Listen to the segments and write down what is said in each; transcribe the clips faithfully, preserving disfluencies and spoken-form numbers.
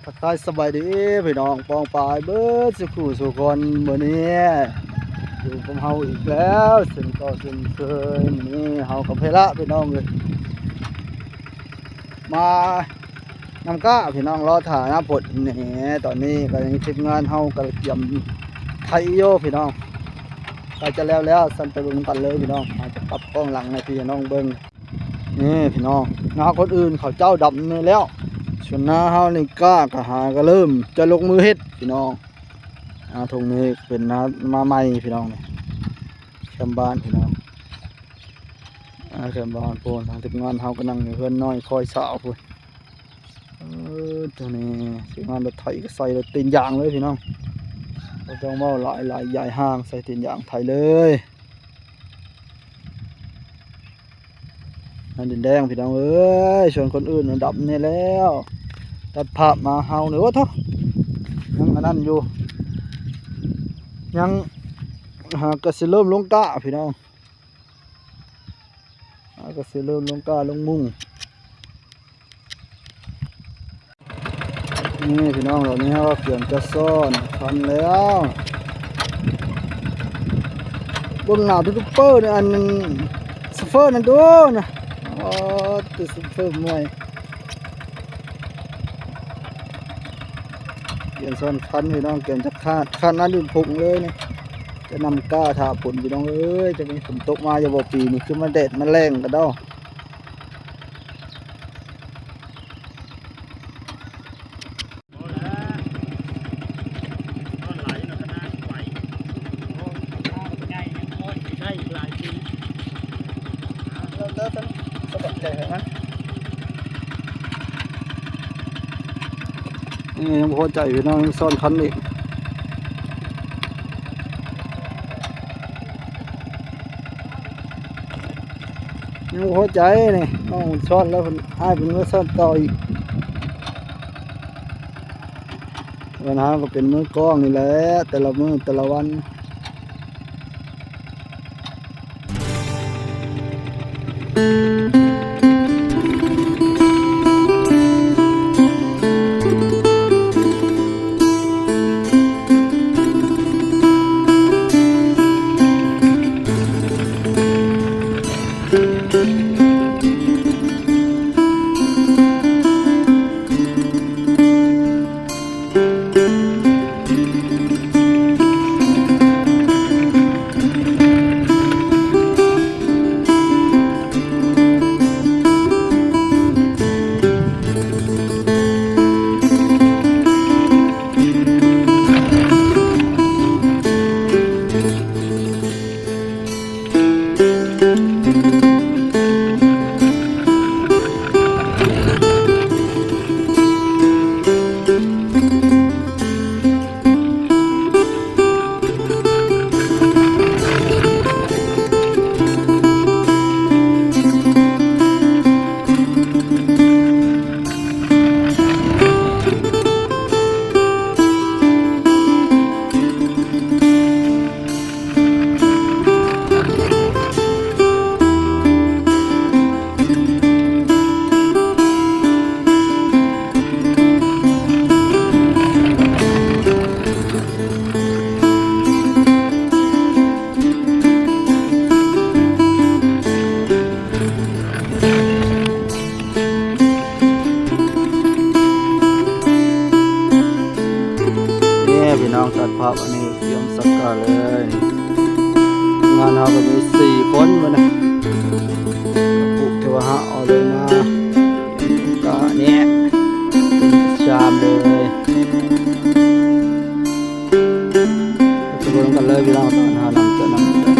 ทักทายสบายดีพี่น้องปองปายเบิดสุขุสุคนมื้อนี้อยู่กับเฮาอีกแล้วเช่นเก่าเช่นเคยมื้อนี้เฮากับเพละพี่น้องเลยมานำก้าพี่น้องรอถ่ายนะผลนี่ตอนนี้ก็ยังทีมงานเฮาก็เตรียมไถโยพี่น้องใกล้จะแล้วแล้วสั่นไปเบิ่งกันเลยพี่น้องอาจจะปรับกล้องหลังให้พี่น้องเบิ่ง นี่พี่น้องนาคนอื่นเขาเจ้าดำนี่แล้วส่วนนาเฮานี่กล้ากะหาก็เริ่มจะลงมือเฮ็ดพี่น้องนาทงนี้เป็นนามาใหม่พี่น้องนี่แคมบ้านพี่น้องนาแคมบ้านพูนทางทีมงานเฮาก็นั่งอยู่เฮือนน้อยคอยสาวพูนเออตัวนี้ทีมงานรถไถก็ใส่รถตีนยางเลยพี่น้องบ่ต้องเว้าหลายหลายยายห่างใส่ตีนยางไถเลย นั่นดินแดงพี่น้องเอ้ยส่วนคนอื่นมันดำนี่แล้วตัดภาพมาเฮาเนี่ยโอ้โถยังอันนั้นอยู่ยังหากะสิเริ่มลงกะพี่น้องหากะสิเริ่มลงกะลงมุ่ง นี่พี่น้องเหล่านี้เราเตรียมจะซ่อนคันแล้วเบื้องหน้ายูทูบเบอร์เนี่ยอันนั้นโชเฟอร์นั่นดูนะอ๋อติดโชเฟอร์มวยเตรียมซ่อนคันพี่น้องเตรียมจะคาดคันนั้นอยู่ผงเลยนี่จะนำกล้าถาผลพี่น้องเอ้ยจะมีฝนตกมาอย่าบอกปีนี้คือมาแดดมาแรงกันเด้อ นี่ยังบ่พอใจพี่น้องยังซ่อนคันอีกยังบ่พอใจนี่น้องซ่อนแล้วเพิ่นอ้ายเพิ่นมาซ่อนต่ออีก ปัญหาก็เป็นมือกล้องนี่แหละแต่ละมื้อแต่ละวัน นี่พี่น้องตัดภาพอันนี้เตรียมสักการเลยงานเราก็มีสี่คนมาเนี่ยผูกเทวะฮะเอาลงมาก็เนี่ยเป็นชามเลย ไปเบิ่งกันเลยพี่น้องตอนหาน้ำเจอน้ำเจอ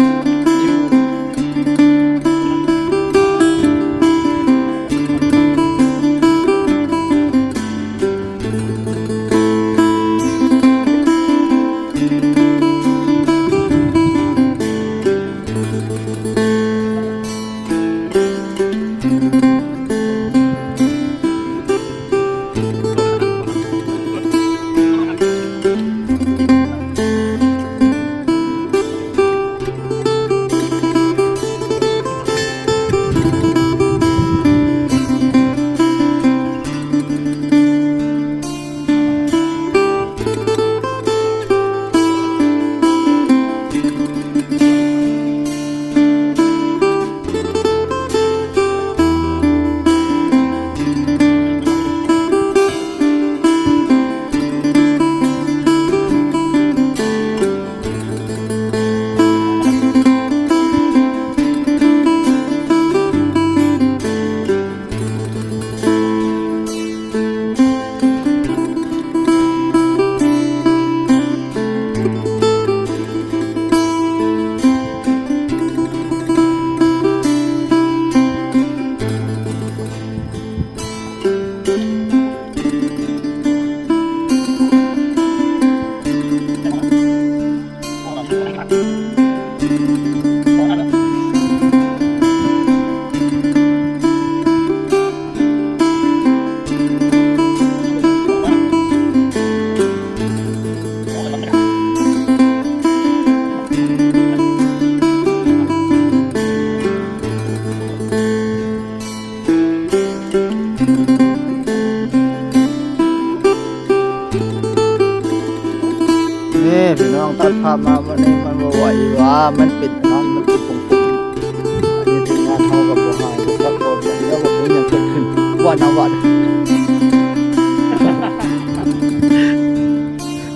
มาวันนี้มันบ่ไหวว่ามันเป็นน้ำมันเป็นผงๆ อันนี้ทีมงานเฮากับบ่หายกับบ่เสียแล้วก็บ่ยังเกิดขึ้นว่านะว่า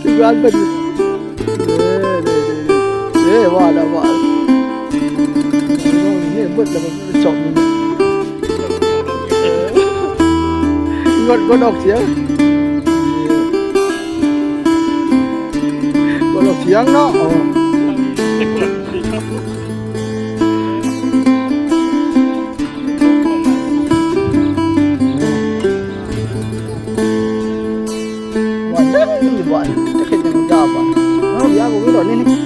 ทีมงานเป็น เออเออเออเออว่าแล้วว่าแล้ว เฮ้ยเบิดแล้วมันสอง เอองดงดออกเสียง งดออกเสียงเนาะ อ๋อ ว่าจังนี่ว่าจะเฮ็ดหยังยาวว่า เอ้ายาบ่มีดอกนี่นี่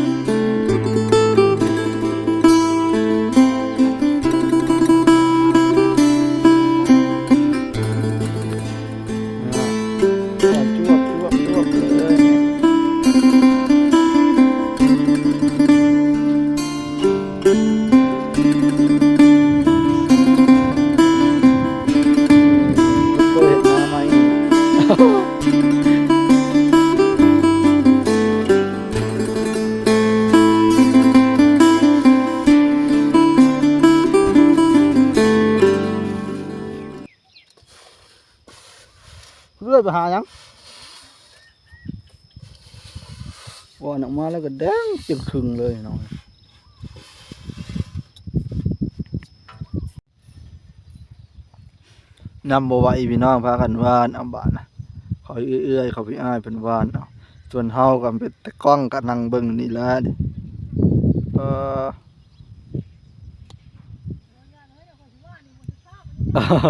จวบจวบจวบเลย เปิดมาใหม่ เลื่อยไปหาหยัง ว่าออกมาแล้วก็แดงจึงครึ่งเลยน้อง นำบ่ไหวพี่น้อง พากันหว่านเอาบาดนะ เขาเอื้อยๆ เขาพี่อ้ายเพิ่นหว่านเอา ส่วนเฮาก็เป็นแต่กล้องก็นั่งเบิ่งนี่แหละดิ เออ เออ